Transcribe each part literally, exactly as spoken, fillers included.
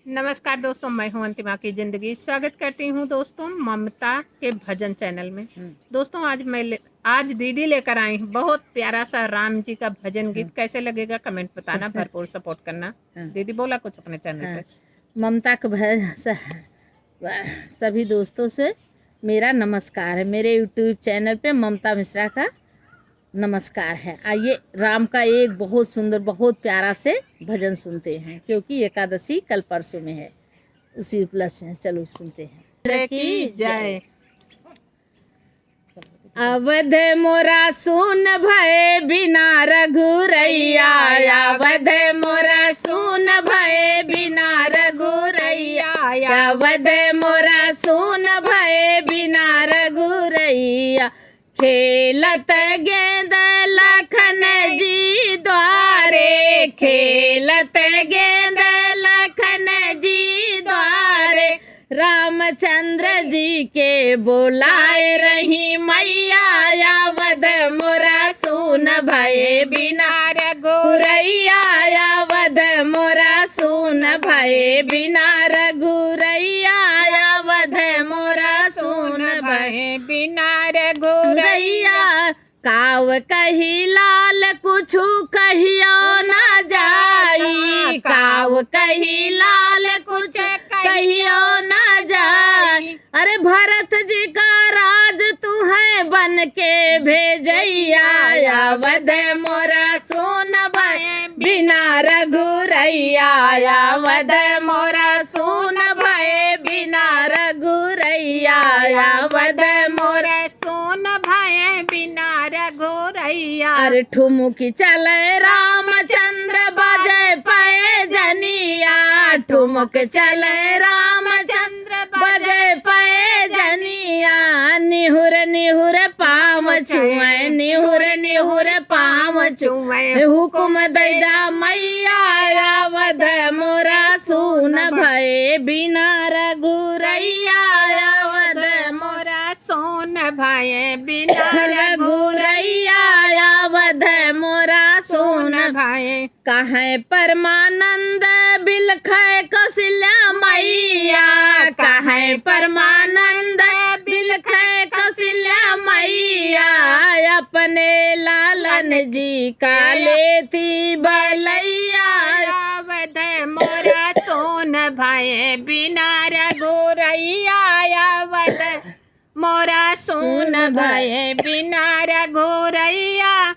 नमस्कार दोस्तों, मैं हूं अंतिमा की जिंदगी। स्वागत करती हूं दोस्तों ममता के भजन चैनल में। हम्म। दोस्तों, आज मैं ले, आज दीदी लेकर आई हूं बहुत प्यारा सा राम जी का भजन गीत। हम्म। कैसे लगेगा, कमेंट बताना, अच्छा। भरपूर सपोर्ट करना। हाँ। दीदी, बोला कुछ अपने चैनल हाँ। पे। ममता के भजन से, सभी दोस्तों से मेरा नमस्कार है। मेरे YouTube चैनल पे ममता मिश्रा का नमस्कार है। आइए, राम का एक बहुत सुंदर, बहुत प्यारा से भजन सुनते हैं, क्योंकि एकादशी कल परसों में है, उसी उपलक्ष्य में। चलो सुनते हैं। की जय। अवध मोरा सुन भय बिना रघुरैया, अवध मोरा सुन भय बिना रघुरैया, अवध मोरा सुन भय बिना रघुरैया। खेलत गेंद लखन जी द्वारे, खेलत गेंद लखन जी द्वारे, रामचंद्र जी के बोलाए रही मैया, अवध मोरा सुन भय बिना रघुरैया, अवध मोरा सुन भय बिना रघुरैया, अवध मोरा सुन भय बिना रघुरैया। काव कही लाल कुछु कहियो न जाई, काव कही लाल कुछ कहियो न जाई। अरे भरत जी का राज तुहैं बन के भेजैया, अवध मोरा सुन भय बिना रघुरैया, अवध मोरा सुन भय बिना रघुरैया, अवध मोरा सुन भय बिना रघुरैया। अरे ठुमुक चले रामचंद्र बजे पैजनिया, ठुमुक चले रामचंद्र बजे पैजनिया। निहुर निहुर पाँव छुए, निहुर निहुर पाँव छुए, हुकुम दैदा मैया, अवध मोरा सुन भय बिना रघुरैया, अवध मोरा सुन भय बिना रघुरैया, अवध मोरा सुन भय। कहैं परमानंद बिलखै कौशल्या मैया, कहैं परमानंद बिलखै कौशल्या मैया, अपने लालन जी का लेती बलैया। अवध मोरा सुन भय बिना रघुरैया, अवध मोरा सुन भय बिना रघुरैया।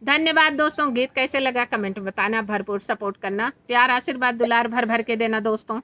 धन्यवाद दोस्तों, गीत कैसे लगा कमेंट में बताना, भरपूर सपोर्ट करना, प्यार आशीर्वाद दुलार भर भर के देना दोस्तों।